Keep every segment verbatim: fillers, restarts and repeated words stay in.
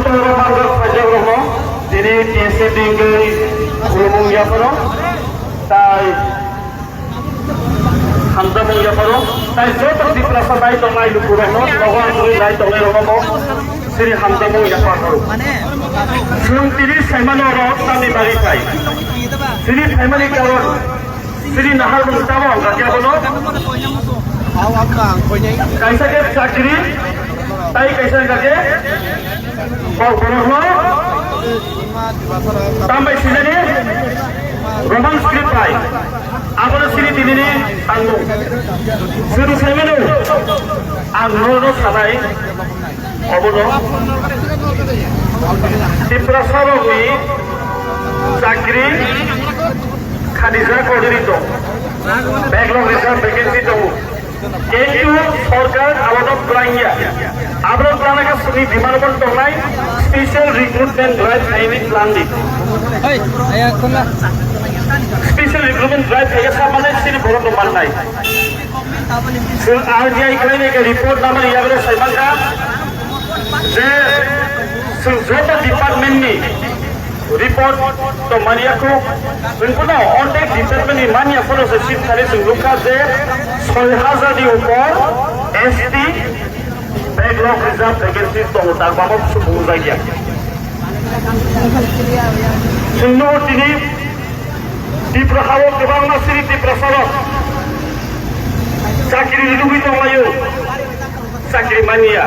Toro manjak sajak rokno tini T S F ni wngwi khulumung yapharo, tai hamjamung yapharo, tai joto Tiprasa nai tongnai lukurokno, nogo ang twi nai tongnai rokno bo siri hamjamung yapharo. Chwng tini saimano oro tamni bagwi phai. Tini phaimani karon Siri nahar mung tamo wngkha khe abono? Kaisa khe chakri, tai kaisa wngkha khe kok borokno tambai sinani Roman script bai. Abono siri tinini tangmung. Siri saimano ang norokno sanai. Obono Tiprasarokni chakri khanijak already tong. Backlog reserve vacancy tongo. Kintu sorkar abono twlangya. Abono twlangna khe chwngni demand bo tongnai, special recruitment drive khainani twlangdi. Special recruitment drive khaikhe sa mannai, sini borokno mannai. Chwng R T I khlainai khe report namani yagra sai mankha je chwng joto department ni report to maniya kho. Chwng kuno ontek department ni manya phano se seat khali chwng nukha je soi hajar ni upor S T backlog reserve vacancy tongo, tar babo subung jagya. Chwngno tini Tipra hao kwbangma siri Tiprasarok chakri rwgwi tonglaio, chakri manya.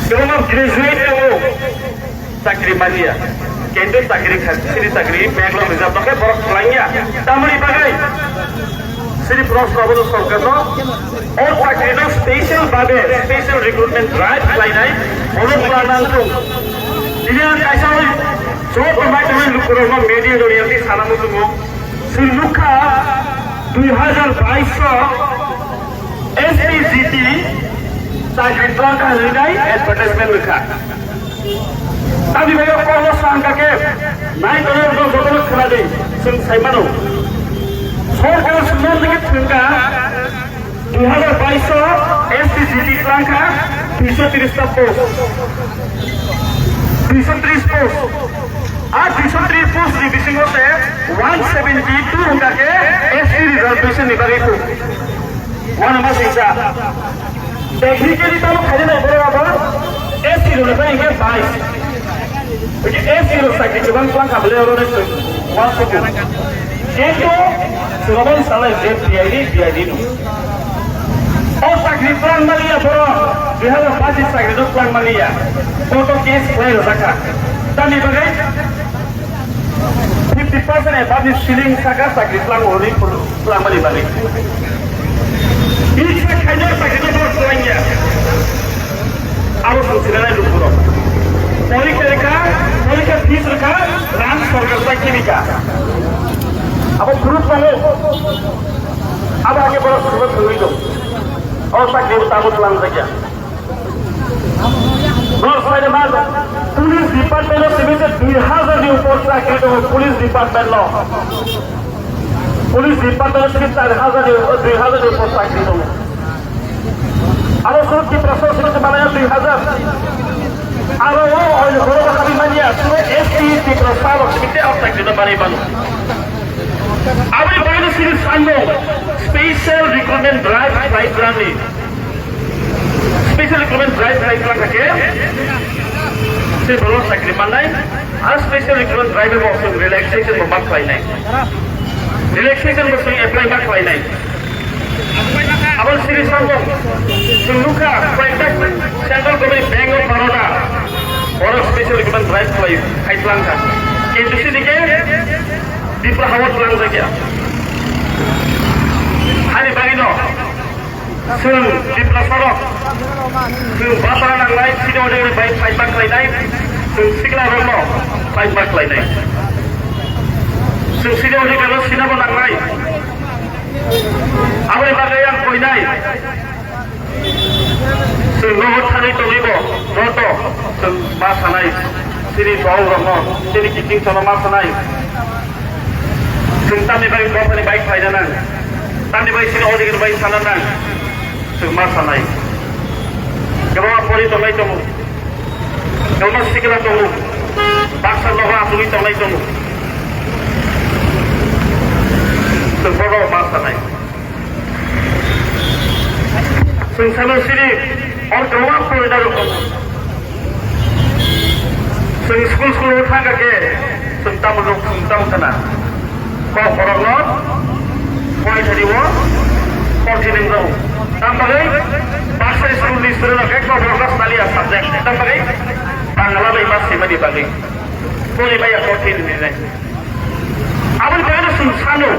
Kwbangma graduate tongo, chakri manya. Kintu chakri kha, siri chakri backlog reserve tongkhe borok twlangya. Tamoni bagwi siri proshno abono sorkarno O chakrino special babe special recruitment drive khlainai, bono kla nang thung. Tini ang kaisa oi joto mai tongwi lukurokno media rok yangwi sana muchungo. Chwng nukha dui hajar bais o S P G T chakri twlangkha hinwi nai advertisement rwkha. Tamni bagwi o kokno sa wngkha khe, nai tonwi rok jotono khna di, chwng sai mano. Sorkar swnam nigwi thwngkha, dui hajar bais o S T G T twlangkha duiso tris ta post. Duiso tris post. A duiso tris post ni bisingo se one seventy two wngkha khe S T reservation ni bagwi thung. Uanama singsa. Technically tamo khaina nai borok abo S T rok ni bai hingke bais. Hingke S T rok sakni kwbang twlang kha bwle oro nai uansukgo. Kintu swrwngmani salai je P I D, P I D no. O sakni twlang maliya borok, dui hajar bais ni sakni no twlang maliya. Koto case khlai rwjakha. Tamni bagwi? Fifty percent above ni ceiling saka chakri twlango hwnwi phuru twlangmani bagwi. Bini khaino chakri no borok twlangya. Abo swngsinanai lukurok. Porikha rwkha, porikha fees rwkha, rang sorkar bai khibika. Abo proof tongo. Abo age borok swngno thwngwi tong. O chakri bo tabuk twlangjakya. North side ma police department o simi se dui hajar ni upor chakri tongo police department no. Police department o simi char hajar ni, dui hajar ni upor chakri tongo. Aro suru Tiprasa simi se manaya dui hajar. Aro o oil boro habi manya suru S T Tiprasa rok simi se o chakri no manai mano. Aboni bagwi no simi sango special recruitment drive khlai twlangni. Special recruitment drive khlai twlang kha khe, se borok chakri mannai, aro special recruitment drive bo chwng relaxation bo ma khlainai. Relaxation bo chwng apply ma khlainai. Abo siri sango, chwng nukha, koyekta Central Government Bank of Baroda, borok special recruitment drive khlai, khai twlang kha. Kintu sini khe, Tripura hao twlang jakya. Hani bagwi no, Chwng Tiprasarok, chwng basra nangnai, sini odegre bai fight back khlainai, chwng sikla rokno fight back khlainai. Chwng sini odegre no sinabo nangnai. Aboni bagwi ang koinai. Chwng nogo thangwi tongwibo, joto chwng ma sanai, sini bol rokno, sini kiching sono ma sanai. Chwng tamni bagwi dophani bai khlaina nang, tamni bai sini odegre bai sana nang. Chwng ma sanai. Kwbangma pori tongnai tongo, kwbangma sikla tongo, baksa nogo achugwi tongnai tongo. Chwng bono ma sanai. Chwng sano siri, or kwbangma pori narwk tongo. Chwng school school o thangkha khe, chwng tamo nuk, chwng tamo khna. Kok borokno pori thani o pori thani wngjago. Tam bagwi baksa school ni student rok khe kok borokno saliya subject. Tam bagwi Bangla bai ma swimani bagwi. Pori maya pori thani nai. Aboni bagwi no chwng sano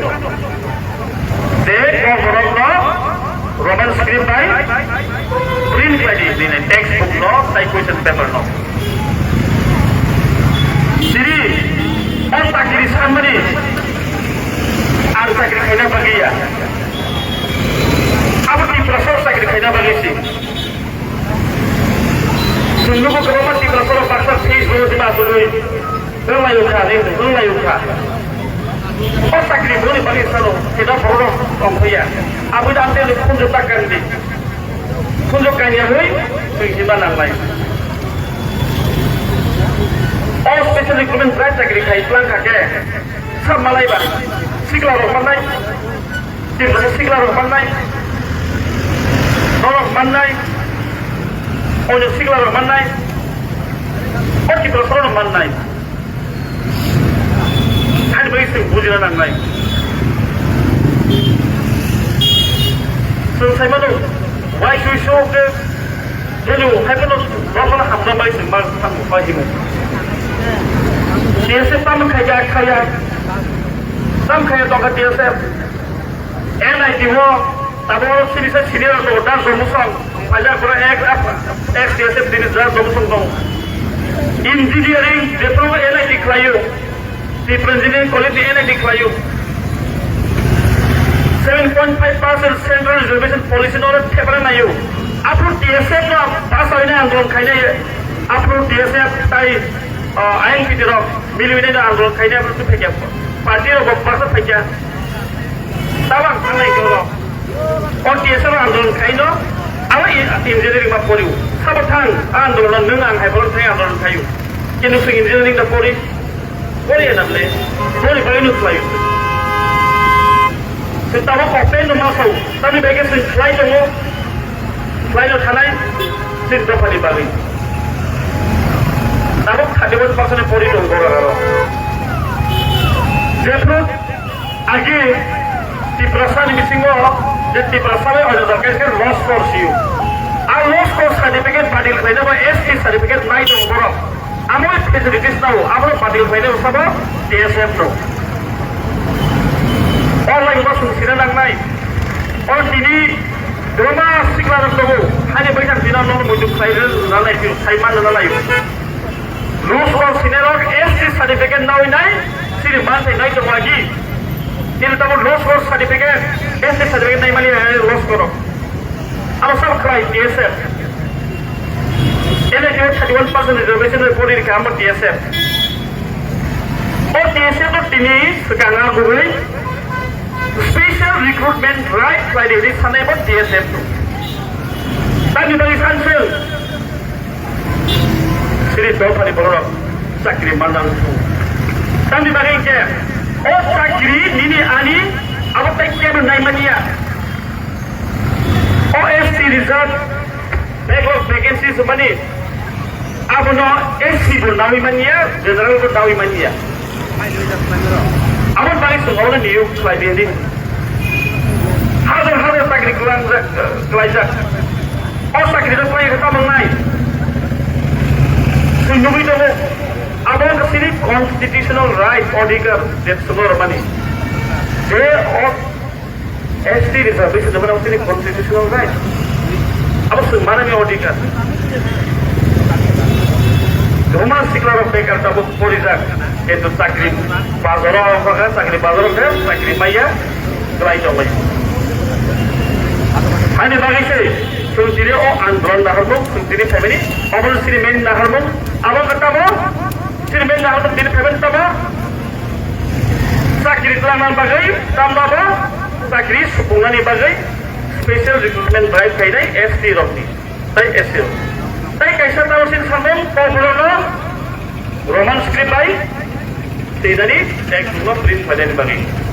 je kok borokno Roman script bai print khlai di nini text book no tai question paper no. Siri, o chakri sanmani ang chakri khaina bagwi ya. Abo Tiprasa o chakri khaina bagwi si. Chwng nugo kwbangma Tiprasa rok baksa face rw di ma asugwi. Wng lai wngkha, wng lai wngkha. O chakri boni bagwi salo, keda borok tongphaiya. Aboni amtwi khunju ta kangdi. Khunju kanya hoi, twi hima nangnai. O special recruitment drive chakri khai plan kha khe, sab malai ba, sikla rok mannai. Tiprasa sikla rok mannai, norok mannai, onyo sikla rok mannai, o Tiprasa rok mannai. Ani bagwi chwng bujina nangnai. Chwng sai mano, wai sui suk khe Hello, hai bono, bono hamjakmani chwng ma tamo pai himo. T S F tamo khaiya, khaiya. Tam khaiya tongkha T S F. N I T o, tamo sini sa senior to, dan Domusong, paja kura ex, ex T S F dini dan Domusong tong. Engineering, jepro N I T khlaio. Tripura Engineering College ni N I T khlaio. Seven point five percent Central Reservation Policy no thepana naio. Aphuru T S F no basa hwnwi andolon khainai. Aphuru T S F tai, ah, I N P T rok miliwi nai andolon khainai aphuru twi phaikya. Party rok bo basa phaikya. Tabang thangnai khe rok. O T S F andolon khaino, abo engineering ma poriu. Sabo thang, andolon nwng ang hai borok thai andolon khaio. Khe nwng engineering da pori. Pori ya namle, pori bagwi nuk khlai. Se tamo complain no ma sao, tamo bege se khlai tongo, khlai no thanai, se dophani bagwi. Tamo thirty one percent pori tongo borok aro. Jephru agi Tiprasa ni bisingo je Tiprasa bai ojo jagah ke loss score siyo. A loss score certificate badil khlaina ba S T certificate nai tongo borok. Amo facilities nao, abo badil khlaina sabo T S F no. Online ba sung sina nangnai. O tini drama sikla rok tongo. Hani bai kan dina no muitu khlai rwna nai, sai man rwna nai. Loss score senior rok S T certificate nawi nai, sini man sai nai tongo agi. Kini tamo loss score certificate, S T certificate nai mani hai loss score rok. Abo sabo khlai T S F. N I T o thirty one percent reservation rwi pori rikha amo T S F. O T S F no tini swkang a gurui special recruitment drive khlai rwi sanai bo T S F no. Tamni bagwi sanswng siri dophani borok chakri manna rwkhu. Tamni bagwi hinkhe o chakri nini ani abo tai kebo nai manya. O S T reserve backlog vacancy se mani abono S C bo nawi manya, general bo nawi manya. Abo bai se ono niyok khlai di. Hajar hajar chakri kwlang jak, kwlaijak. O chakri rok khlai khe tamo nai. Chwng nugwi tongo. Abo wngkha chini constitutional right, odhikar, je chwngno rwmani. Je o S T reservation rwmani abo chini constitutional right. Abo chwng manani odhikar. Kwbangma sikla rok bekar tabuk porijak, kintu chakri bazaro wngkha, chakri bazaro khe chakri maya. Kwlai tongwi. Haini bagwi se chwng tini o andolon naharmung, chwng tini phaimani obono chini main naharmung, abo wngkha tamo chini main naharmung tini phaimani tamo chakri twlangna bagwi, tamo abo chakri supungnani bagwi special recruitment drive khainai S T rokni. Tei S L. Tei kaisa tamo sini samung, kokborokno Roman script bai tei nani text no print khlainani bagwi.